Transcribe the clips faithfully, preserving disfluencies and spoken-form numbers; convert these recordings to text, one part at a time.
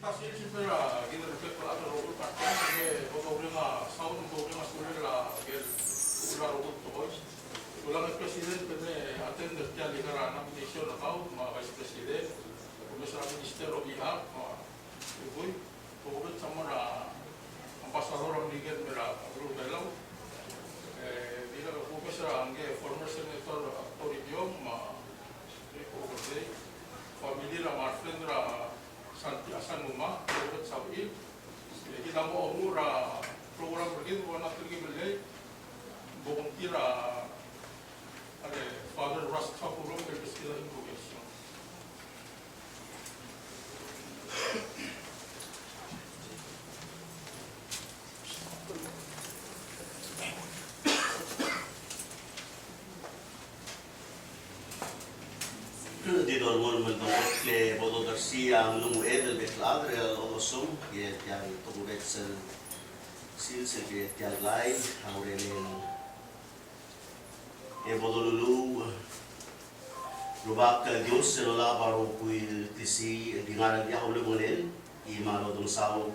Sils, sils er a kid el rebek el chad el rokui el part-time, e bo doureng a sound, doureng a sulel a ker el rokui el tekoi. Kulang el president el me attend er tia el ngar er a nomination er kau, me a vice president, me a minister er a behalf, me a Oi, tokubets a mo er a ambassador er a Merikel me a beluu er a Belau. E, dirrek el tokubets er a ngii a former senator Toribiong me a Rico Gordei. Family er a, me a friend er a Santi Asanuma, tokubets a bechil. E kid a mo omuchel er a program er kid, bo er a telkib el lei, bo kongkii er a, a re, Father Russ Kapurong, el beskid a invocation. Di dolemolem el dengchokl e bo dodersii a nglunguched el bek el chad er a odosong, e tia el tokubets el sils el kirel tia el blai a urerel. E bo doluluuch, Rubak el Dios el olab a rokui el klisiich, el di ngar er a diak a ulebengelel, ki mal odengesau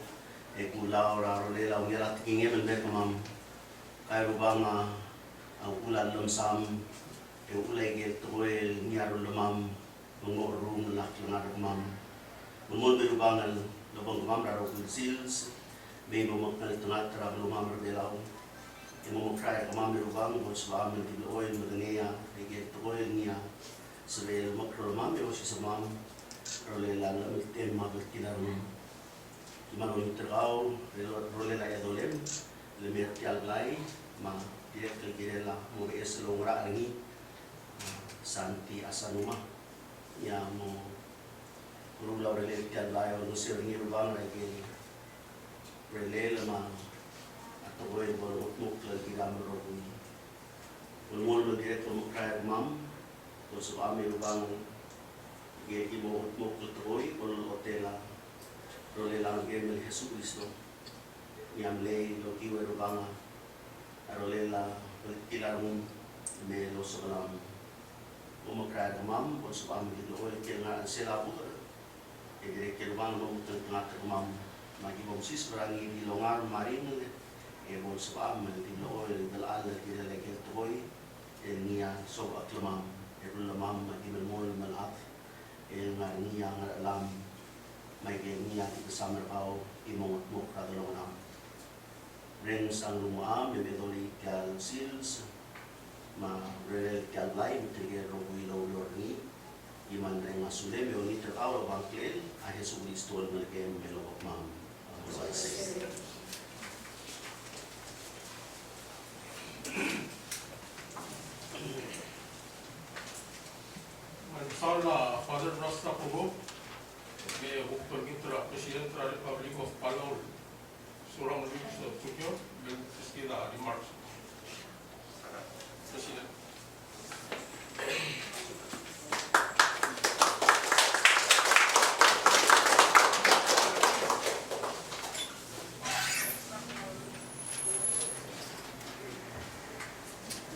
e kulaur a rolel a ungil a tekingem el mer kemam. Ka e Rubak a uchul a llemesam, e uchul a ikel tekoi el ngii a rollemam, me ng mo cherrungel a klengar er kemam. Me ng mo merubang el obengkemam er a rokui el sils, me bo mekngeltengat er a belumam er a Belau. E mo mekrael er kemam e Rubak, bo lsebecham el di blechoel el medengei a ikel tekoi el ngii a sebechel el mekrolemam e osisechemam, rolel a llemeltem me a bltkil a rengum. Ki mal olengit er kau, rolel a edolem, el mer tia el blai, me a dirrek el kirel a mo beches el oungerachel er ngii, Santi Asanuma. Ia mo, meruul a urerel tia el blai, olengeseu er ngii Rubak er a ikel urerel me a tekoi el bo lengedmokl el kirel a rokui. Bo lenguu el dirrek el mekrael er kemam, bo lsebecham e Rubak, e ki mo lengedmokl el tekoi, bo lochotel a rolel a Ngelekem el Jesucristo. Ngii a mlei el okiu e Rubak a rolel a bltkil a rengum me losebelam. Bo mekrael er kemam, bo lsebecham el di blechoel el kiei el ngar er a chelsel a budech. E dirrek e Rubak bo mekngeltengat er kemam, me aki bo msiseb er a ngii di longar me a ringel, e bo lsebecham el di blechoel el delal el kirel a ikel tekoi el ngii a sobechekllemam, e rullemam me aki melemolem el chad el ngar er ngii a ngerechelam, me aike el ngii a di besam er kau, e mo lengedmokl er a delongelam. Renges a nglungucham e me dolii tia el sils me a urerel tia el blai me tirke el rokui el oureor er ngii, e mal mereng a sulem e olengit er kau er a Obak el Klel a Jesucristo el Melekem me a Obak er kemam. Me a Father Rasta Pogo, me a President er a Republic of Palau. Surangel Luis Tulio, el beskid a remarks. President.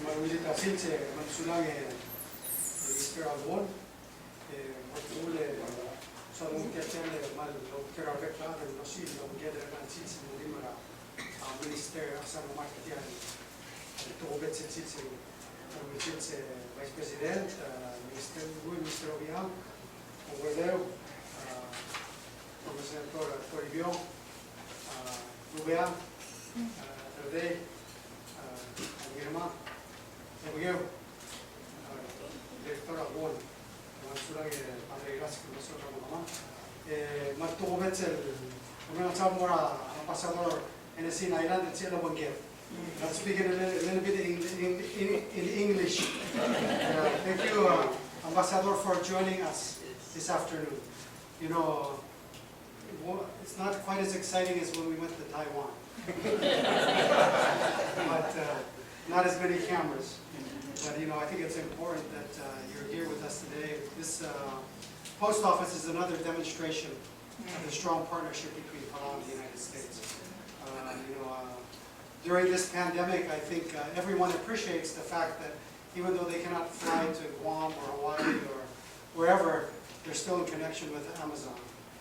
Me a ungil tia el sils e, me a sulang e, Mister Aguon. E, mo uchul e, soak el nguu tia el, me a lobengkel a rebek el chad el osiik el obengked er a sils el mo er a, a, Minister Asanuma er tia el, e, tokubets el sils, e, sils, e, Vice President, a, Minister Rui, Minister Obichang, Oberleu, a, Former Senator Toribiong, a, Rubea, a, Erdei, a, Ngirma, Ebekeu, a, Director Aguon, me a sulang e Padre Iras, ke mo sulang er kemam. E, me a tokubets el, kemam a mo er a Ambassador Hennessy Island, el sel obengked. I'll speak in a little, little bit in, in, in, in English. Uh, thank you, uh, Ambassador, for joining us this afternoon. You know, Well, it's not quite as exciting as when we went to Taiwan. But, uh, not as many cameras. But, you know, I think it's important that, uh, you're here with us today. This, uh, post office is another demonstration of the strong partnership between Palau and the United States. Uh, you know, uh, during this pandemic, I think, uh, everyone appreciates the fact that even though they cannot fly to Guam or Hawaii or wherever, they're still in connection with Amazon.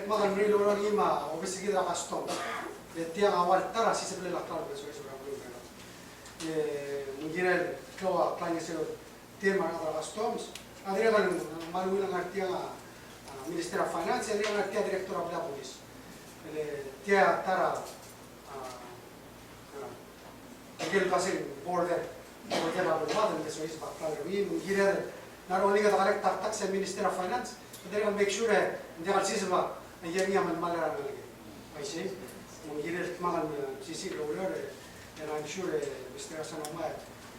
el dmak el meringel el oureor er ngii me a obis er kid er a Customs. E tiang a ua el ta er a sisebelel a klalo el beches er a beluu er a Belau. E, me ng kirel el klou a klalo el ngeso team er a rechad er a Customs. A dirrek el kmal ungil el ngar tiang a, a, Minister of Finance, e dirrek el ngar tia a Director er a blil a Police. E le tia a ta er a, a, a, tirke el uase border, border er a beluad, el ngeso iseb a klalo er ngii, me ng kirel, not only kede collect a tax e Minister of Finance, but dirrek el make sure e ng diak el siseb a ier ngii a melemall er a rengeleked. I see. Me ng kirel el dmak el mesisiich el oureor, e, and I'm sure, e, Mister Asanuma, e,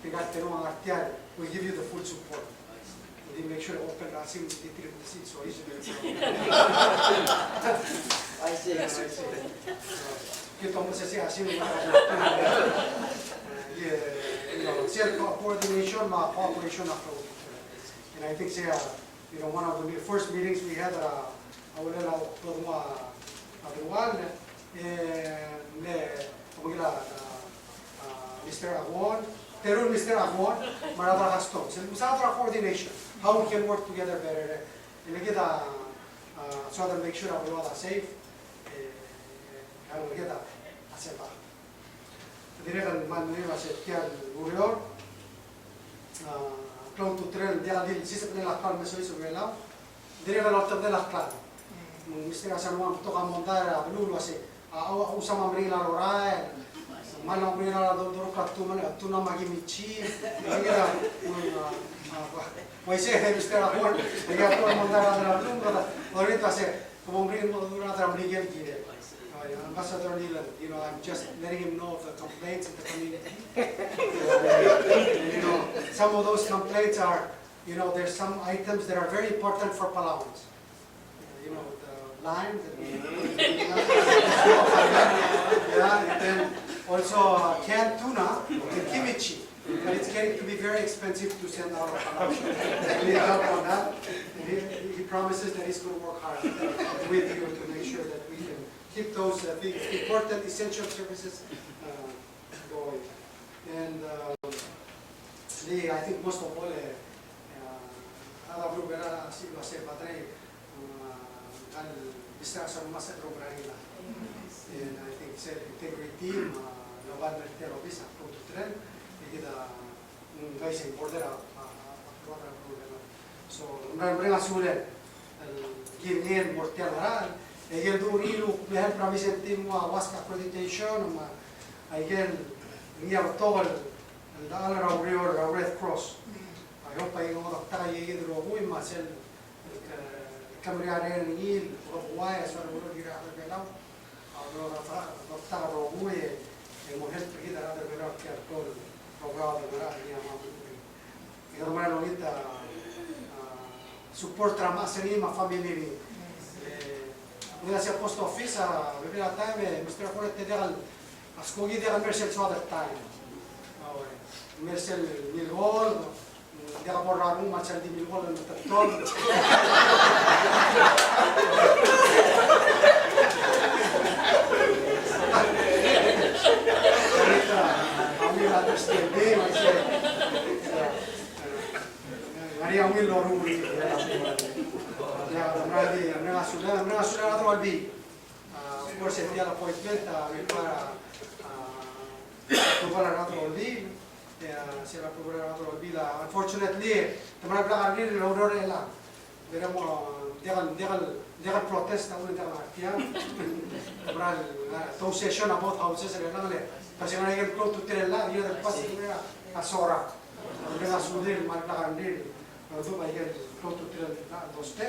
tirka el terung a ngar tiang, will give you the full support. Ng di make sure e open er a siu, di tir el mesisiich, so, isei. I see. I see. So, kid a mesisiich a siu, e, you know, sel co-, coordination me a cooperation a klou. And I think sei a You know, one of the first meetings we had, uh, a ulel a, a, a, e, le, obengkel a, uh, uh, Mister Aguon, teru el Mister Aguon, me a rechad er a Customs. Se, se a coordination, how we can work together better. E le kid a, uh, so that make sure a beluad a safe, e, e, a beluad a, a safe. Dirrek el kmal mle uase tia el ureor, a, klou a ultutelel, ng diak di el sisebelel a klalo el mesoiseb er a Belau. Dirrek el oltobedel a klalo. Me ng Mister Asanuma a betok a mondai er a beluu el uase, a, a, a, usam a meringel a lorael. Kmal meringel a do-, doruk a tuna, tuna me a kimchi. Meringel a, a, a, uaisei, Mister Aguon, e a betok a mondai er a beluu, me a, a, uase, Kmo ng ringel mo er a rechad er a Merikel el kirel. Uh, Ambassador Leland, you know, I'm just letting him know of the complaints in the community. And, you know, some of those complaints are, you know, there's some items that are very important for Palauans. You know, the lime, the, yeah, and then also, uh, canned tuna and kimchi. But it's getting to be very expensive to send out of Palau. We need help on that. And he, he promises that he's gonna work hard with you to make sure that we can keep those, uh, things, important, essential services, uh, going. And, uh, the, I think most of all, uh, uh, a rechad er a beluu er a Belau a sel uase padre, uh, kal Mr. Asanuma, se el rubak er ngii. And I think sel integrity me a local welfare office a klou a ultutelel, e kid a, mm, guys in border a, a, a, a, a, so, ng mera el mereng a sulel el kirel el mo er tia el ngerachel, e kid a dmu el kuk mle help er a Vicente el mo WASC accreditation, me a ikel ngii a betok el, el dechal er a ureor er a Red Cross. I hope a ikel ngodech a ikid el rokui me a sel el ke, el ke merael er ngii el rokui a soal el mo er a rechad er a Belau. A rokui a, a rokui a rokui e, e mo help er kid a rechad er a Belau er tia el klou el program el ngar er ngii a mo. E kede mo er a olengit a, a, support er a mechas er ngii me a family er ngii. E, ng di a se post office a, bebil a taem e, Mister Kore, te diak el, a skoki diak el mei er sel soad el taem. A, oi. Mei er sel milkol, diak bo er a rengum me a sel di milkol el metetol. Kami understanding, me a sel, ngar er ngii a ungil el loruul. Ia, ng mera el di, ng mera el sulel, ng mera el sulel a rechad er a Olbiil. Uh, of course, e tia el appointment, uh, require, uh, approval er a rechad er a Olbiil. E, uh, sel approval er a rechad er a Olbiil, uh, unfortunately, te mera el blak a rengrir el oureor er chelechang. Ng mo, uh, diak el, diak el, diak el protest a uchul e ng diak el ngar tiang. Te mera el, uh, te session a both houses er chelechang le, te se ngar er ngii a klou a ultutelel el, el pass er a, a sorak. Ng mera el sulel, me a blak a rengrir, uh, a ikel klou a ultutelel el, uh, doste.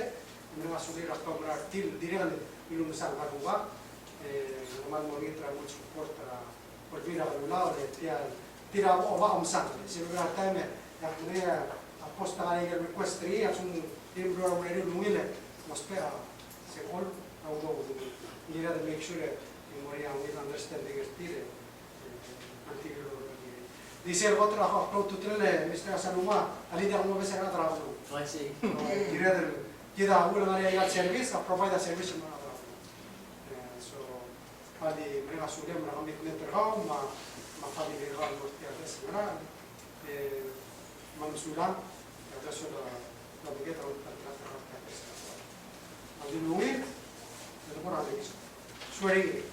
Ng mera el sulel er a program er tir el dirrek el iluumesang a rubak, e, ng kmal mo olengit er a mo support er a Olbiil er a Kelulau, e tia, tir a oba omsang. Se bebil a taem e ak mle, a, post a ngar er ngii el request er ngii, a lsekum ng di mlo er a urerir el ungil e, ng ousbech a, se kol, a udoud. Ng kired el make sure e, e mo er ngii a ungil understanding er tir e, Di sel kot er a klou a ultutelel e Mister Asanuma, a le diak el mo obes er a rechad er a beluu. I see. Kired el, kid a uchul e ngar er ngii a service, a provide a service el mo er a rechad er a beluu. E, so, a di mereng a sulem er a commitment er kau, me a, me a family er kau el mo er tia el ngerachel. E, me mesulang, e, a di soal a, a di ungil, e, mo er a next. Swearing in.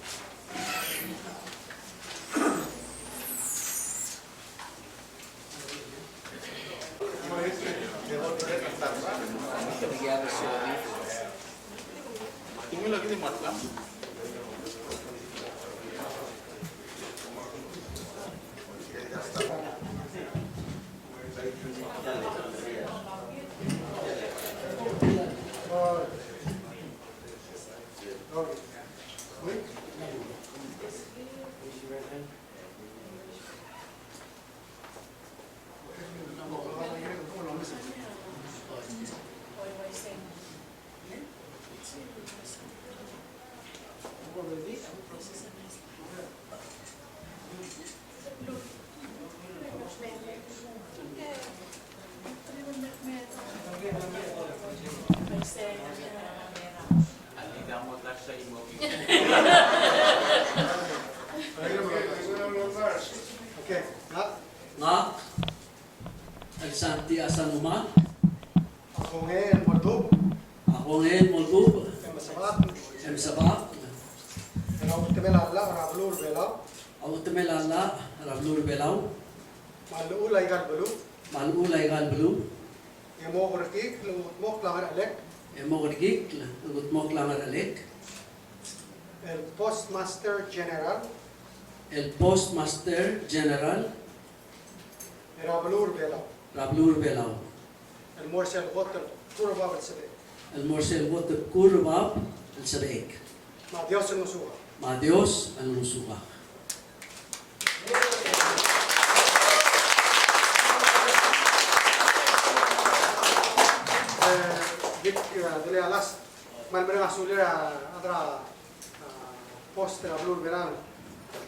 Okay, ngak. Ngak el Santy Asanuma. A kongei el mo oldubech. A kongei el mo oldubech. E mesebak. E mesebak. Er a uchetemel a llach er a beluu er a Belau. A uchetemel a llach er a beluu er a Belau. Me a llechul aika el beluu. Me a llechul aika el beluu. E mo kerekikl el kudmokl a ngerchelek. E mo kerekikl el kudmokl a ngerchelek. El Postmaster General. El Postmaster General. Er a beluu er a Belau. Er a beluu er a Belau. El mo er sel kot el kuk er bab el sebechek. El mo er sel kot el kuk er bab el sebechek. Me a Dios el ngosukak. Me a Dios el ngosukak. E, dik, e, delei a last. Kmal mereng a sulir a rechad er a, a, post er a beluu er a Belau,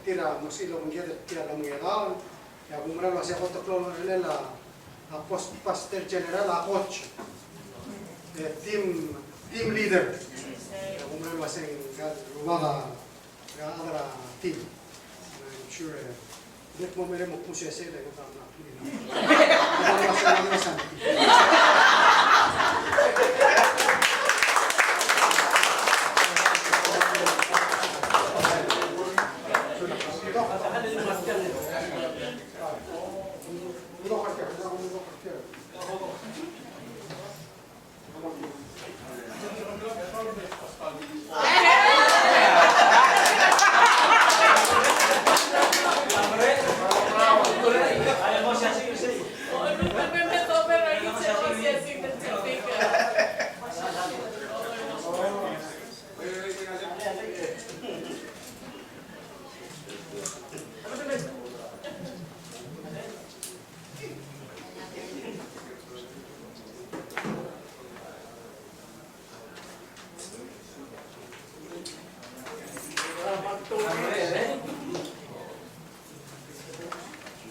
tir a mo sebechir el obengked er tia el omengedaol, e a kumerang el uasei a kot el klou el ngerchelel a, a Postmaster General a coach. E team, team leader. E a kumerang el uasei ng rubak a, a rechad er a team. I'm sure, e, Dek mo merek mo kmu sesei, dek mo merek mo kmu sesei.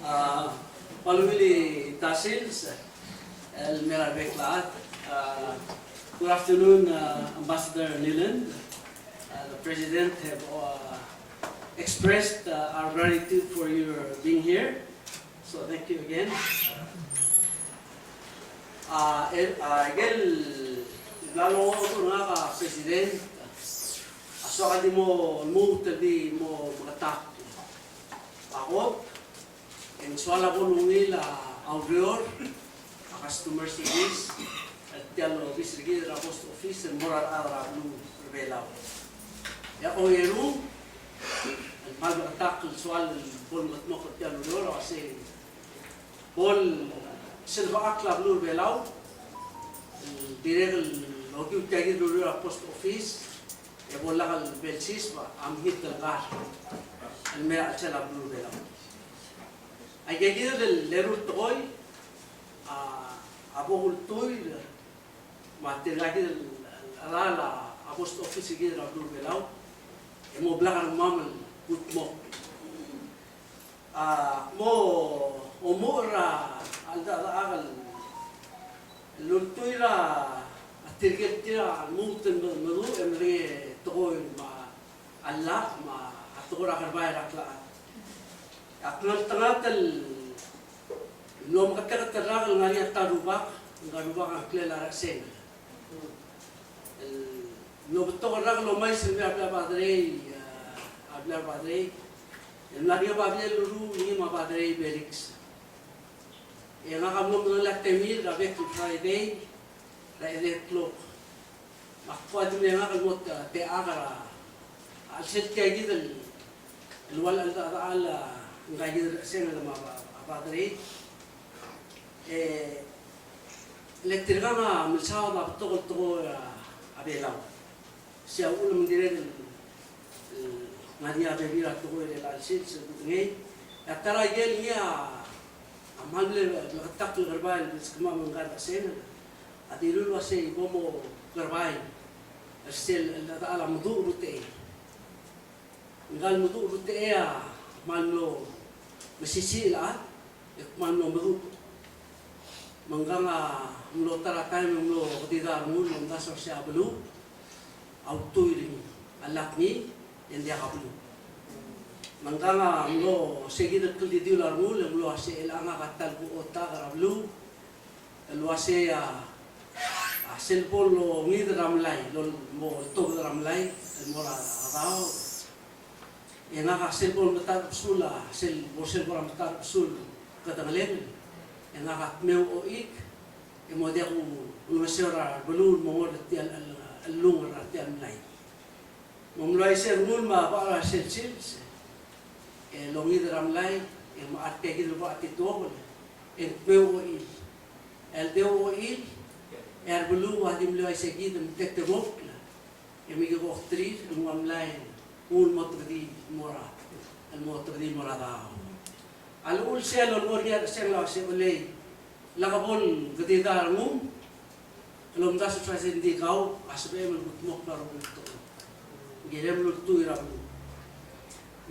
A, me a ungil el sils el mei er a rebek el chad. Uh, good afternoon, uh, Ambassador Nuland. Uh, the President have, uh, expressed, uh, our gratitude for your being here. So thank you again. A, el, a, ikel bla longodech er ngak a President, a soak el di mo lmuut el di mo meketakl a kot, e ng soal a bo lungil a ureor, a customer service, el tia el obis er kid er a post office el mo er a rechad er a beluu er a Belau. E a ongeru, el kmal meketakl el soal el bo lemekedmokl er tia el ureor, a uasei bo lsebechakl a beluu er a Belau, el dirrek el okiu tia kid el ureor er a post office, e bo lak el bo lsiseb a mekngit el kar el mei er a chelsel a beluu er a Belau. Aika kid el eru el tekoi, a, a bo kultuil, me tirka kid el, el, el, a post office er kid er a beluu er a Belau, e mo blak a rengmam el kudmokl. A, mo omuchel er a, a, a, a, el ultuil er a tirke el tir a lmuut el me, meduch e mereng e tekoi me a llach me a tekoi er a kerebai er a klechad. Ak ngeltengat el mlo meketeket el rak el ngar er ngii a ta el rubak, ngka el rubak a ngklel a Rechesengel. El mlo betok el rak el omais el mei er a blil a Badrei, a, a blil a Badrei. El mla er ngii a babilel el lurruul ngii me a Badrei Felix. E ngak a mlo medengei a temir er a bek el Friday er a edei el klok. Me ak kuk di mle ngak el mo te-, techakl er a, a chelsel tia kid el, el ua el cheldechedechal a ngka kid el Rechesengel me a, a Badrei. E le tirkang a milsaod a betok el tekoi er a, a Belau. Sei a uchul me ng dirrek el, el ngar er ngii a bebil er a tekoi er chelecha el sils el kudengei. E a ta er a ikel ngii a, a kmal mle bleketakl el kerebai el bilskemam el ngka el Rechesengel a dilu el uasei bo mo kerebai er sel, el, a, a meduch el rutechei. Ngka el meduch el rutechei a kmal mlo mesisiich el chad, e kmal mlo meduch. Me ngkang a mlo ta er a taem e ng mlo kedidai a rengul el omdasu er se a beluu, a ultuil er ngii, a lak ngii, e ng diak a beluu. Me ngkang a mlo se kid el kldidiul a rengul, e ng mlo uasei, e le ngak a ta el kuchotak er a beluu, el uasei a, a sel bo longid er a mlai, lo mo ltobed er a mlai el mo er a daob. E ngak a sel bo lmetacherbesul a, sel bo, sel bo er a metacherbesul kedengelem, e ngak a dmeu ochik, e mo diak kulengeseu er a beluu el mo ngor er tia el, el, el lung er tia el mlai. Me ng mlo uaisei a rengul me a bechachel a sel sils, e longid er a mlai, e me a re tia kid el bo er a tituobel, e ng dmeu ochil. El deu ochil, e a rebeluu a di mle uaisei kid el metetemokl, e me ki ko er tir, el nguu a mlai, el nguu el mo tebedii el mo er a, el mo tebedii el mo er a daob. A lechub sel lolekoi er ngii a Rechesengel a uasei, olei, lak bo lekedidai a rengum el omdasu er sel di kau a sebechem el kudmokl a rokui el tekoi. Ng kirem el ultuil er a beluu.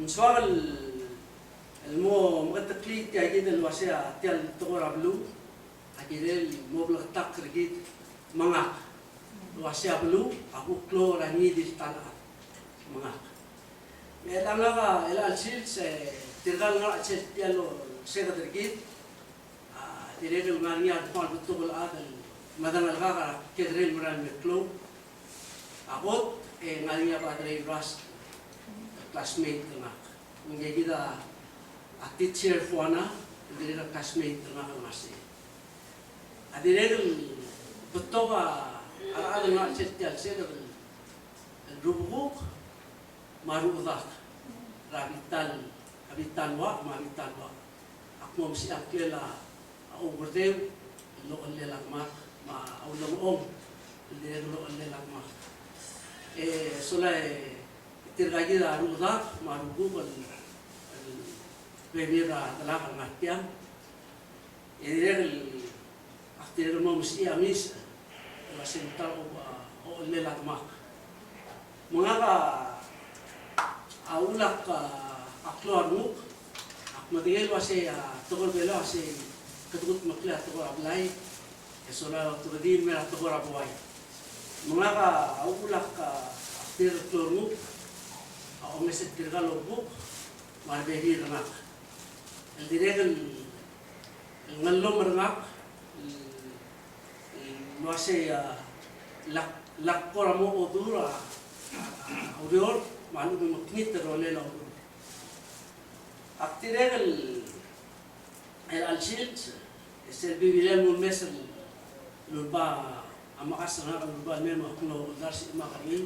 Ng soak el, el mo meketeklii tia kid el uasei a tia el tekoi er a beluu a kirel mo bleketakl er kid me ngak el uasei a beluu a kuk klou er a ngii di el ta el chad me ngak. Me chelecha ngak a, chelecha el sils e tirka el ngar er a chelsel tia el oseked er kid, a, dirrek el ngar er ngii a kmal betok el chad el medengelkak er a kekerei el merael el me klou. A kot e ngar er ngii a Padre Rusk, el classmate er ngak. Me ngii kid a, a teacher Fuana, el dirrek el classmate er ngak el ngar sei. A dirrek el betok a rechad el ngar er sel tia el seked el rubekuk me a ruchedak er a bita el, a bita el uach me a bita el uach. Ak mo mesisiich a ngklel a Ouberdeu el ochellel a kemak me a Ulengchong el dirrek el ochellel a kemak. E sola e tirka kid a ruchedak me a rubekuk el, el bebil er a delak el ngar tiang. E dirrek el, ak dirrek el mo mesisiich a Miss el uase ng ta er a, a ochellel a kemak. Me ngak a uchul a, a klou a renguk, ak medengei el uase a tekoi er a Belau a se kede kudmeklii a tekoi er a blai, e sola e otobedii el mei er a tekoi er a buai. Me ngak a uchul a, ak dirrek el klou a renguk, a omes er tirka el rubekuk me a rebebil er ngak el dirrek el, el ngellom er ngak el, el uase, a, lak, lak kora mo odur a, a, a ureor me a lechub e mekngit el rolel a ureor. Ak dirrek el, el chelecha el sils, e sel bebil el mo mes el, el uleba a mekas er ngak el uleba el mei me ak mlo oldars er ngak er ngii,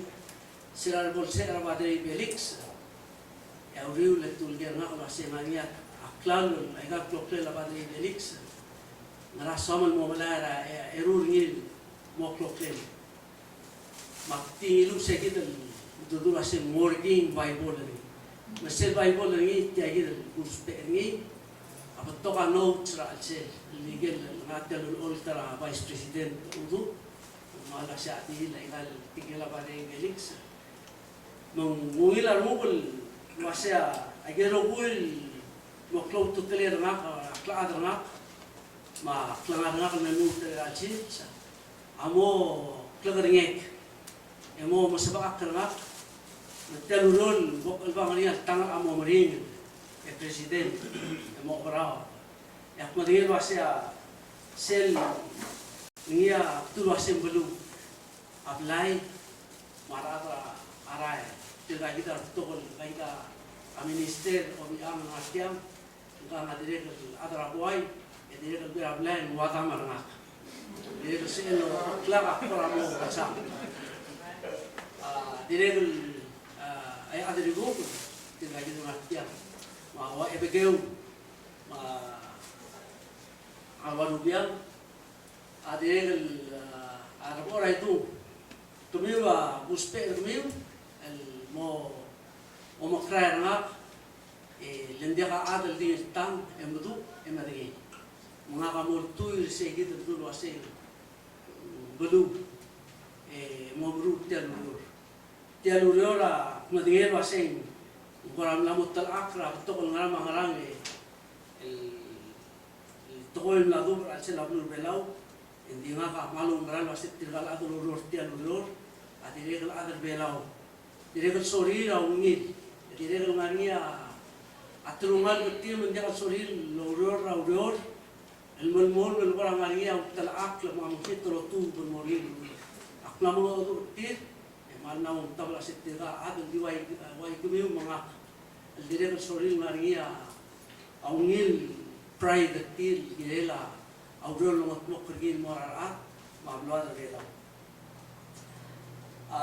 se er a rebo el secher er a Padre Felix, e a uriul e te uleker er ngak el uase ng ngar er ngii a klalo el aika el kloklel a Padre Felix, ngera soam el mo melai er a, e, eru er ngii el mo kloklel. Me ak di ngiluu se kid el udoud el uase ng working Bible er ngii. Me sel Bible er ngii, tia kid el kuusbech er ngii, a betok a notes er a chelsel, el ikel ngar tia el ulecholt er a Vice President Uduch, me a lak se a di el aika el tirke el a Padre Felix. Me ng ungil a renguk el uase a, aike el rokui el mo klou a ultutelel er ngak, a klechad er ngak, me a klengar er ngak el mei er a chelsel, a mo klekerengek, e mo mesebechakl er ngak, me tia el ureor el bo el ngar er ngii a tang a mo meringel, e president, e mo oberau. E ak medengei el uase a sel ngii a bdu el uase ng beluu a blai me a rechad er a rael. Tirka kid a rebetok el, aika kid a minister, Obichang, Ngatiam, ngka a dirrek el chad er a buai, e dirrek el bo er a blai el ua dam er ngak. Dirrek el sel oklak a kora mo kesang. A, dirrek el, a, a chad er a Ikuk, tirka kid el Ngatiam, me a Uaibekeu, me a Ualubiang, a dirrek el, a, a rebo er a Idung. Kemiu a kuusbech er kemiu el mo, mo omekrael er ngak, e le ng diak a chad el di ngeltang e meduch e medengei. Me ngak a mo ultuil er se kid el dul uase ng beluu, e mo meruul tia el ureor. Tia el ureor a kmedengei el uase ng kora mla mo telechakl er a betok el ngerang me a ngerang, e el el tekoi el mla duubech er a chelsel a beluu er a Belau, e ng di ngak a kmal oumerang el uase tirka el chad el oureor er tia el ureor a dirrek el chad er a Belau. Dirrek el sorir a ungil, e dirrek el ngar er ngii a telungalek er tir me ng diak el sorir el oureor er a ureor el melemolem el kora ngar er ngii a ultelechakl me a mekngit el otuub el mo er ngii el ureor. Ak mla mo oduch er tir, e kmal mla mo omtab el uase tirka el chad el di ua, ua kemiu me ngak el dirrek el sorir el ngar er ngii a a ungil pride er tir el kirel a ureor el longedmokl er ngii el mo er a rechad me a beluad er a Belau. A,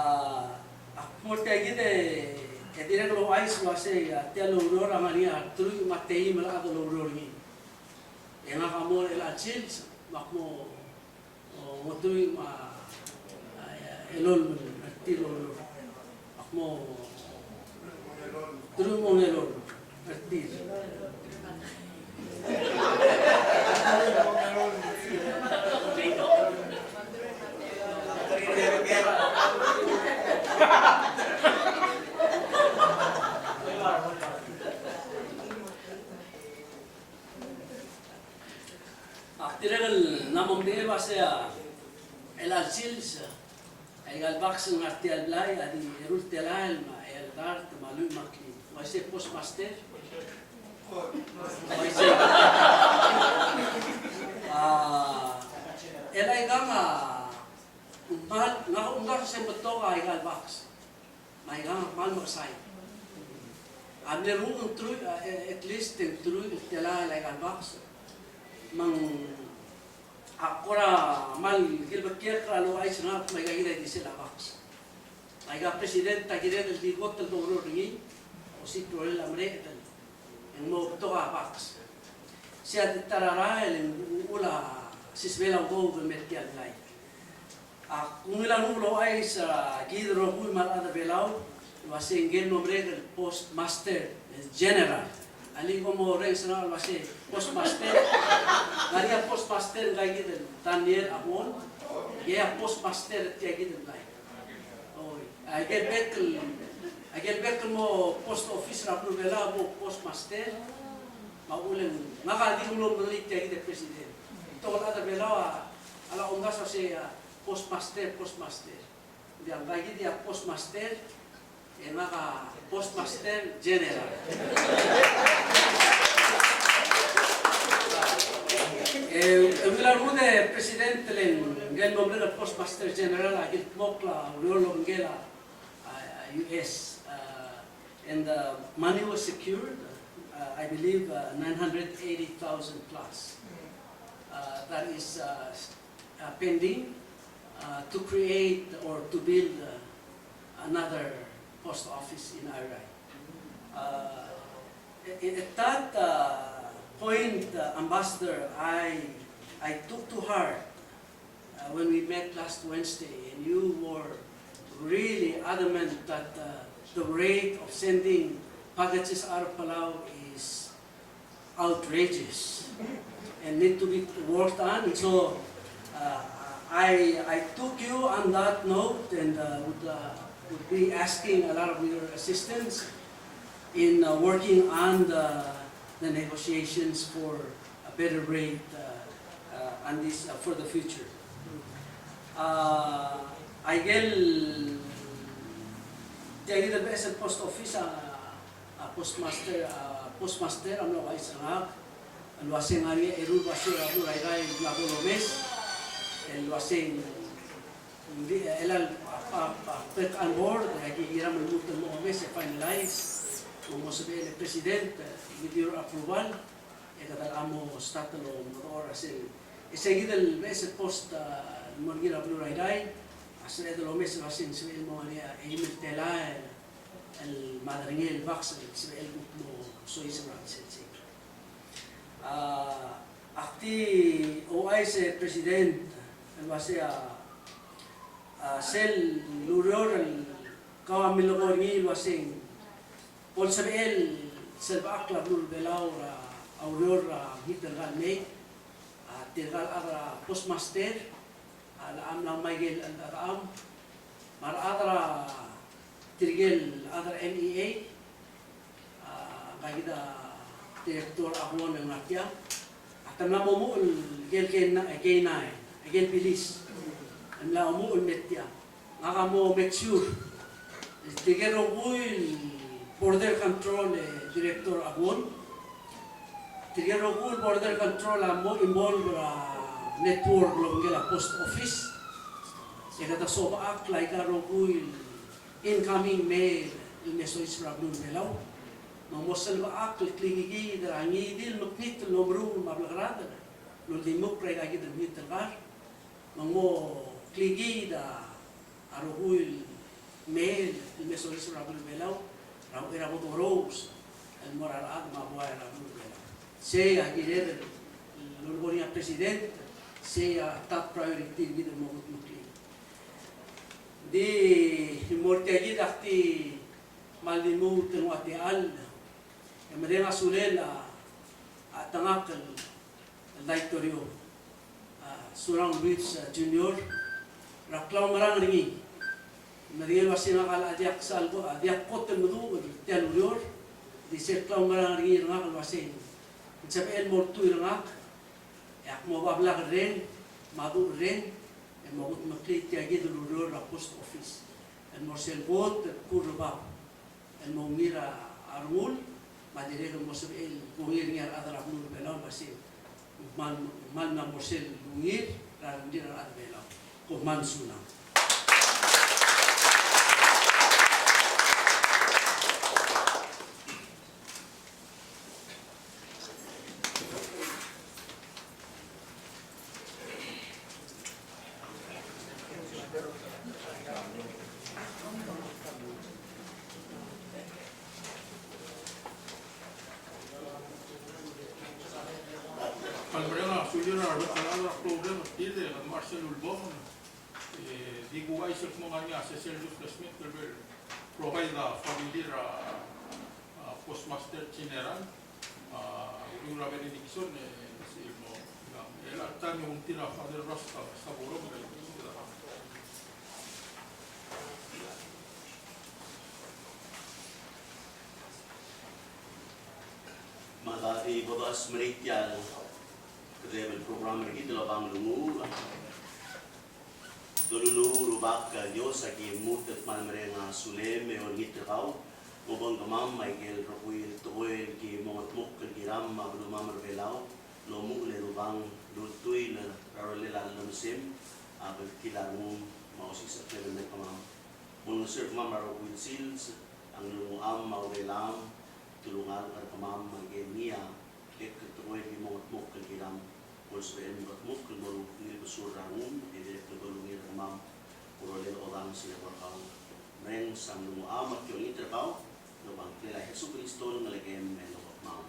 ak mo er tia kid e dirrek el ouchais el uasei a tia el ureor a ngar er ngii a teruich me a teim el chad el oureor er ngii. E ngak a mo er chelecha el sils me ak mo O, mo teruich me a, a, elolem er tir el oureor. Ak mo teruich me a ongelolem er tir. Ak dirrek el mla mo medengei el uasei a chelecha el sils, aika el baks el ngar tia el blai a di eru el telael me a eai el dart me a lluich me a klin. Uaisei postmaster? Uaisei. A, el aikang a, ng kmal, ngak a omdasu el se ng betok aika el baks. Me aikang a kmal mekesai. A mle renguk e ng teruich, a, e, at least e ng teruich el telael aika el baks. Me ng, a kora kmal kilbekiek er a louchais er ngak me aika kid a di sel a baks. Aika president a kired el di kot el doureor er ngii, osisiu el merek el, e ng mo betok a box. Sei a di ta er a rael e ng uchul a sisebel a udoud el me er tia el mlai. Ak ungil a renguk el ouchais er kid el rokui me a rechad er a Belau el uasei ngike el mo merek el postmaster general. Alii, kom mo orrenges er ngak el uasei postmaster. Ng ngar er ngii a postmaster er ngika kid el Daniel Aguon. Ngii a postmaster er tia kid el mlai. Oi, aike el bek el, aike el bek el mo post office er a beluu er a Belau a mo postmaster. Me a uchul e ng ngak a di mlo medengelii tia kid el president. Betok el chad er a Belau a, a locha omdasu el uasei a postmaster, postmaster. Ng diak, ngika kid a postmaster, e ngak a postmaster general. E, e ungil a rengud e president, le ngike el mo merek el postmaster general a kildmokl a ureor el obengkel a, a, U S, uh, and the money was secured, uh, I believe, uh, nine hundred eighty thousand plus. Uh, that is, uh, uh, pending, uh, to create or to build, uh, another post office in Airai. Uh, at, at that, uh, point, uh, Ambassador, I, I took to heart, uh, when we met last Wednesday, and you were really adamant that, uh, the rate of sending packages out of Palau is outrageous and need to be worked on. And so, uh, I, I took you on that note and, uh, would, uh, would be asking a lot of your assistance in, uh, working on the, the negotiations for a better rate, uh, uh, on this, uh, for the future. Uh, aike el, tia kid el beches el post office, uh, a postmaster, a postmaster a mlo ouchais er ngak el uasei ng ngar er ngii a eru el basio er a beluu er a Irrai el mla bo lomes, el uasei ng di, el a, a, a, take on board, e aki kiram el lmuut el mo omes e finalize. Me ng mo sebechel e president, e, with your approval, e kede locha mo start el omekedechor er sel, e sei kid el beches el post, a, el mo er ngii er a beluu er a Irrai, a sebeched el omes el uasei ng sebechel el mo ngar er ngii a eim el telael el, el mad er ngii el box el sebechel el kuk mo soiseb er a chelsel sei. A, ak di ouchais e president el uasei a, a, sel ureor el kau a milekoi er ngii el uasei ng bo lsebechel sel bechakl a beluu er a Belau er a ureor er a mekngit el kar el mei, a, tirka el chad er a postmaster, a, locha mla ngmai ikel cheldechedecham, me a rechad er a tirke el chad er a N E A, a, ngika kid a director a Aguon el ngar tiang, a te mla mo omuchel ikel K nine, K nine, ikel bilis, el mla omuchel el me er tiang. Ngak a mo make sure. Tirke el rokui el border control, e, director a Aguon. Tirke el rokui el border control a mo involve er a network el obengkel a post office. E kede sobechakl aika el rokui el incoming mail el me soiseb er a beluu er a Belau. Me ng mo selbechakl el klikiid er a ngii di el mekngit el omeruul me a blekeradel el uldimukl er aika kid el mekngit el kar. Me ng mo klikiid a rokui el mail el me soiseb er a beluu er a Belau, er a uchei er a bo dorous el mo er a rechad me a buai er a beluu er a Belau. Sei a kired el lulekoi er ngii a president, sei a top priority er kid el mo kudmeklii. Di mo er tia kid ak di kmal di lmuut el nguu a techall, e mereng a sulel a, a chetengakl el el Daitorio, a, Surangel Whipps, a, Junior, er a klaumerang er ngii. Me ng di el uasei ngak a diak sal ko, a, diak kot el meduch er tia el ureor, di sel klaumerang er ngii er ngak el uasei ng sebechel el mo ultuil er ngak, e ak mo bablak el reng, me a duch el reng, e mo kudmeklii tia kid el ureor er a post office. El mo er sel kot el kuk er bab el mo ungil a rengul, me a dirrek el mo sebechel el kongei er ngii a rechad er a beluu er a Belau el uasei ng kmal, kmal mla mo er sel ungil er a rengrir a rechad er a Belau. Kom kmal mesulang. A lechub a problem er tir e Marshall Ulbong, e, di kuuchais el kmo ng ngar er ngii a session refreshment el bla el provide a family er a, a, Postmaster General, a, uriul er a benediction, e, sel mo, e, el a taem e ng tir a Father Ross, a, Saburo, e, Me a di bo dochas merei tia el kedeb el program er kid el oba nglunguuch. Doluluuch Rubak el Dios, a ki lmuut el kmal mereng a sulem e olengit er kau, mo obengkemam me aike el rokui el tekoi el ki mo ngetmokl el kiram me a belumam er Belau, el omuchel e lubang el ultuil er a rolel a llemesem, a belkil a rengum me a osisecheklel el mei er kemam. Mo olengeseu er kemam er a rokui el sils, a nglungucham me a urelam, telungalek er kemam me aike el ngii a bek el tekoi el ki mo ngetmokl el kiram, mo lsebechem el ngetmokl el mo ungil besul er a rengum, e dirrek el bo lungil er kemam, mo rolel odanges el eko er kau. Mereng a nglungucham me a ki olengit er kau, el oba ngklel a Jesukristo el ngelekem me a lobengkemam.